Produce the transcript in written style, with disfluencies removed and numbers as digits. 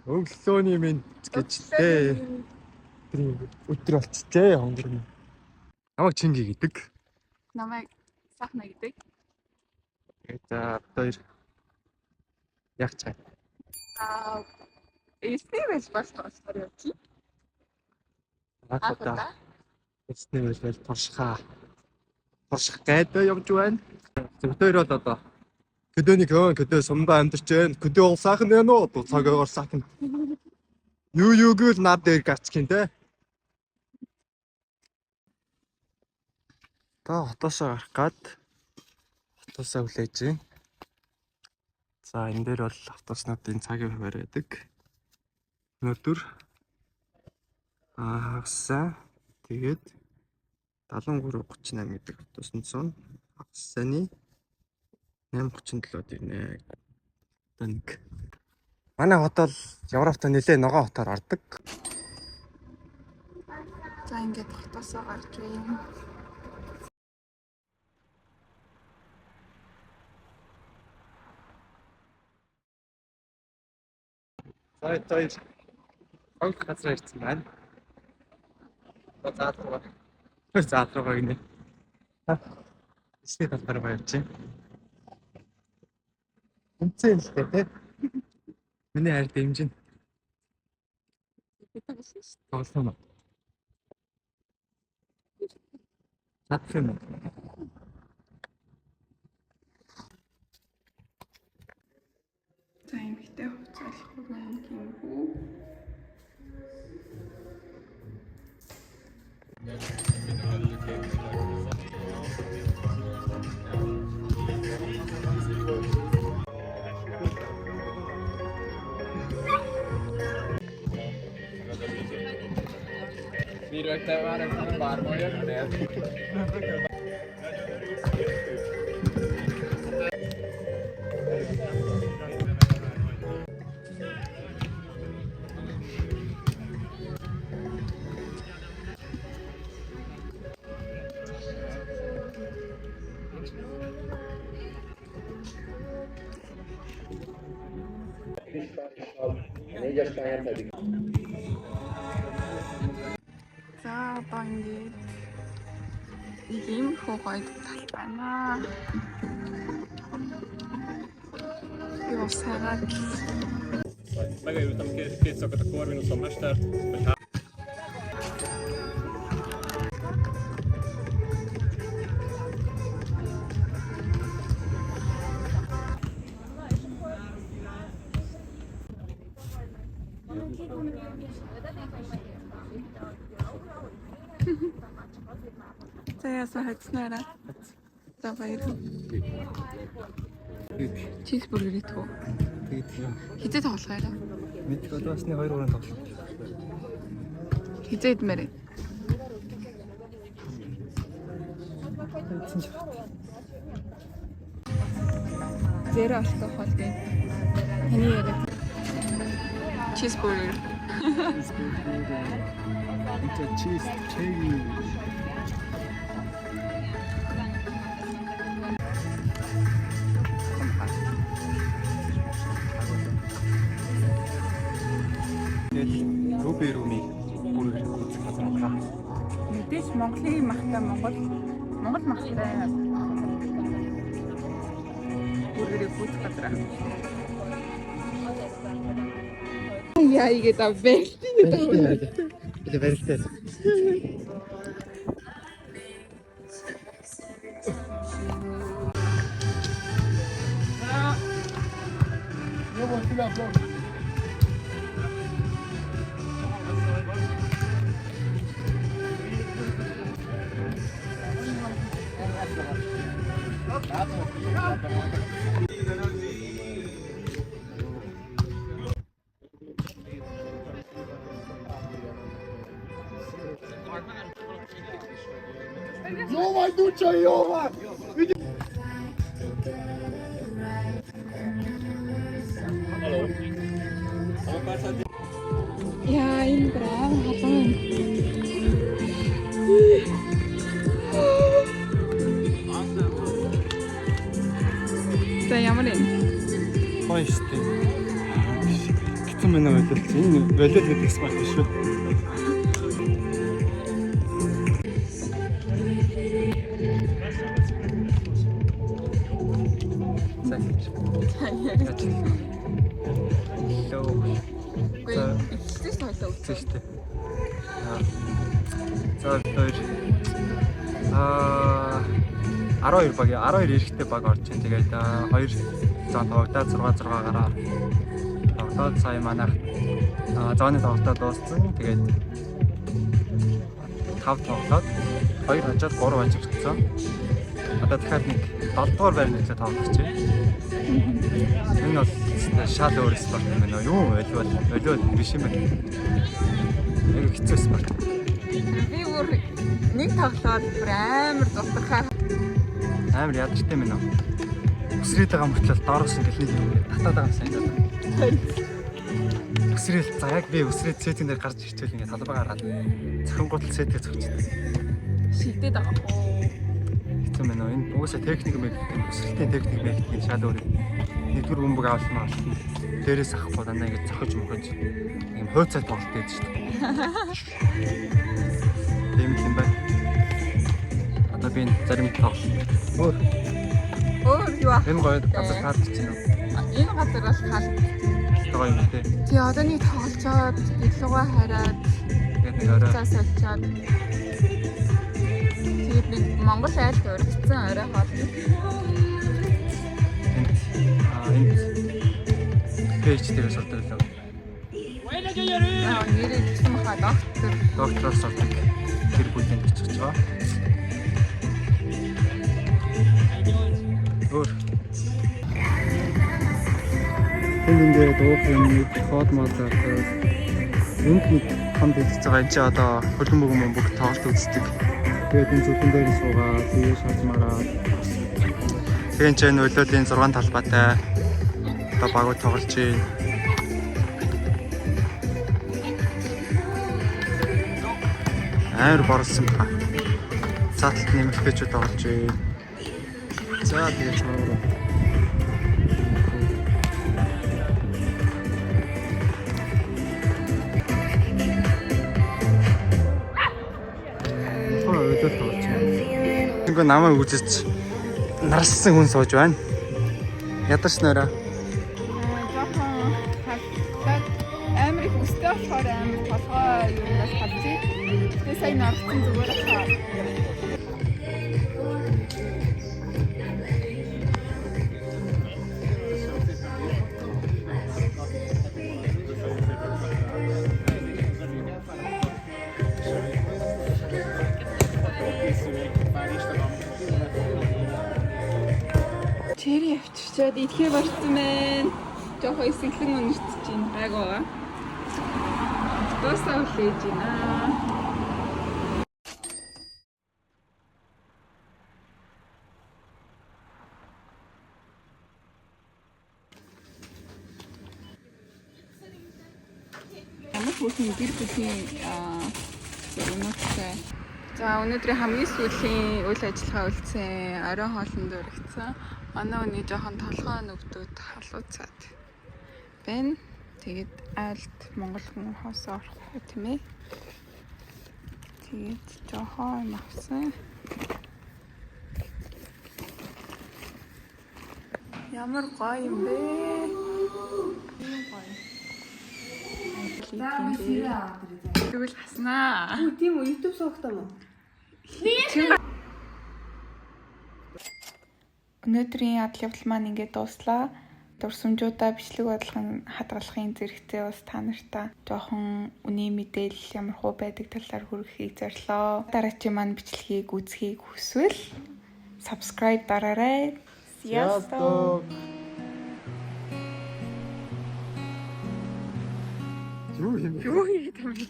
Өглөөний минь гэж дээ. Тэр өдөр болчихжээ хонгорно. Намайг Чинги гэдэг. Намайг Сахна гэдэг. Тэгээд за бид хоёр яг чаа. Аа, элсний байж бас болохоор явчих. Анх удаа элсний байлбал туршихаа. Турших гайдаа явж байна. За бид хоёр бол одоо көдөөний көн көдөө сумдаа амьдарч байна. Көдөө бол сайхан байна уу? Цаг ойгоор сайхан. Юу юуг л над дээр гарчих юм те. Та хотоосоо гарах гад хотоосоо хүлээж байна. За энэ дээр бол автобуснуудын цагийн хуваар байдаг. Өнөөдөр хагасаа тэгээд 73:38 гэдэг автобусанд сууна. Хагасааны 8:37-д ирнэ. Одоо нэг манай хот бол Европт нэлээ ногоон хотоор ордог. За ингээд хотоосоо гарч байна. За энэ хоёр тоглох газар ирсэн байна. Одоо заал руугаа. Заал руугаа гинэ. Эсний талбар руу явж байна. Үнцэн л дээ тий. Миний хайр дэмжин Би тоглосон шүү. тоглох юм уу? Чадах юм уу? За эмэгтэй хувцас хүрэн гинхүү. За одоо ингээд нэг иймэрхүү гоё тал байна. Би ус хайгаад Megajuttam két szakat a Corvinuson mestert, vagy három. За яасан хайцнаараа. За баярлалаа. Чизбургер идэх үү? Тэгээд юм. Хизээ тоглох байраа. Мэдэх одоо басны 2 3 тоглох. Хизээ идмээр. Эцэн ч. Зеро алкогол гэх. Таны яриад. Чизбургер. Энд чиз, черри. Тэгэл Руби Руми бүргээр гүйцэх газар байна. Мэдээж Монголын махтай Монгол махтай бүргэрийг гүйцэх газар. Яа игээд ав бэлтний. Би барилтай. Яа энэ бүр амар халуун юм. За ямар юм? Гоё шүү дээ. Ядарсан байна волейбол. Энэ волейбол гэдэг спорт биш үү? За. Hello. Үгүй эхэлсэн шүү дээ Үзсэн шүү дээ. За бид хоёр 12 баг 12 эрэгтэй баг орж ин. Тэгээд 2 зон тоглоод 6 6 гараа тоглоод сая манайх зооны тоглолтоо дууссан. Тэгээд 5 тоглоод 2 хожоод 3 хожигдсон. Одоо дахиад нэг 7 дугаар байрны төлөө тоглох гэж байна. Энэ бол шал өөр спорт юм байна. Юу волейбол волейбол биш юм байна. Айгүй хэцүү спорт. Би бүр нэг тоглоод бүр амар дутархаа. Амар ядартай юм байна. Өсрээд байгаа мөртлөө доороос ингээл нэг юм татаад байгаа юм санагдаад байна. Өсрөөл за яг би өсрээд сетэн дээр гарч ирчихвэл ингээд талбай гараад цохингууд л сетээ цохичдаг. Шигдээд байгаа хөө. Хэцүү байна уу? Энэ угаасаа техник мэг өсрэлтийн техник мэг гэдэг шал өөр. Нэгдүгээр бөмбөг авална авалтна. Дээрээс авахгүй дандаа ингээд цохиж мохиж юм хойцоо тоглолт байдаг шүү дээ. Тийм л юм байна. Одоо би энэ зарим тоглолт. Өөр Өөр юу аа? энэ гоё газар таалагдчих юм. Энэ газар бол хал. Гоё юм тий. Тий одоо нэг тоглолцоод дэлгүүгээ хараад Тэгээд нэг орой цаас олцоод тэгээд нэг Монгол айлд урагдсан орой хоол. энд энд пэйж дээр сурдаг лөө. Аа нэрээ тэгсэн баха доктор. Доктороос сурдаг гэр бүлийн очих гэж байгаа. Өөр. Энд ингээд уух юм нэг хоод мод авах. Энд нэг том дэлгэц байгаа. Энд чи одоо хөлбөмбөг мөмбөг тоглолт үздэг. Тэгээд энэ зүгэн дээр суугаад тэгээ шаажмаараа. Тэгээд энэ ч өлөөлийн 6 талбайтай одоо багууд тоглож байна. Амар борлсон ба. Цааталт нэмэлтчүүд тоглож байна. За тэгээд цааваа. Хоо өдөр тоглож байна. Ингээ намайг үзэж нарсан хүн сууж байна. Ядарч нөрөө. Жохон халдаад амар их өстэй болохоор амар толгой юу бас халдчих. Тэгээ сая нарсан зүгээр хаа. Черри авчирчаад идэхээ барьсан байна. Жохоо эсэглэн үнэртэж байна. Гайг байгаа. Автобусаа хүлээж байна. Ямар хүүхэн гэр бүлийн зургуудтай. За өнөөдрийн хамгийн сүүлийн үйл ажиллагаа үлдсэн. Оройн хоолнд уригдсан. Манай хүний жоохон толгой нүгдүүд халууцаад байна. Тэгээд айлд монгол хүн хоосоо орохгүй тийм ээ. Тэгээд жоохон юм авсан. Ямар гоё юм бэ? Юм гоё. Тэгвэл хаснаа. Тийм үү YouTube суугтаа мó? Өнөөдрийн адал явдал маань ингээд дууслаа. Дурсамжуудаа бичлэг бодлогын хадгалахын зэрэгцээ бас та нартай жоохон үнийн мэдээлэл ямар хуу байдаг талаар хүргэхийг зорилоо. Дараагийн маань бичлэгийг үзэхийг хүсвэл subscribe дараарай. Sziasztok! Юу юм? Юу хийгээд юм бэ?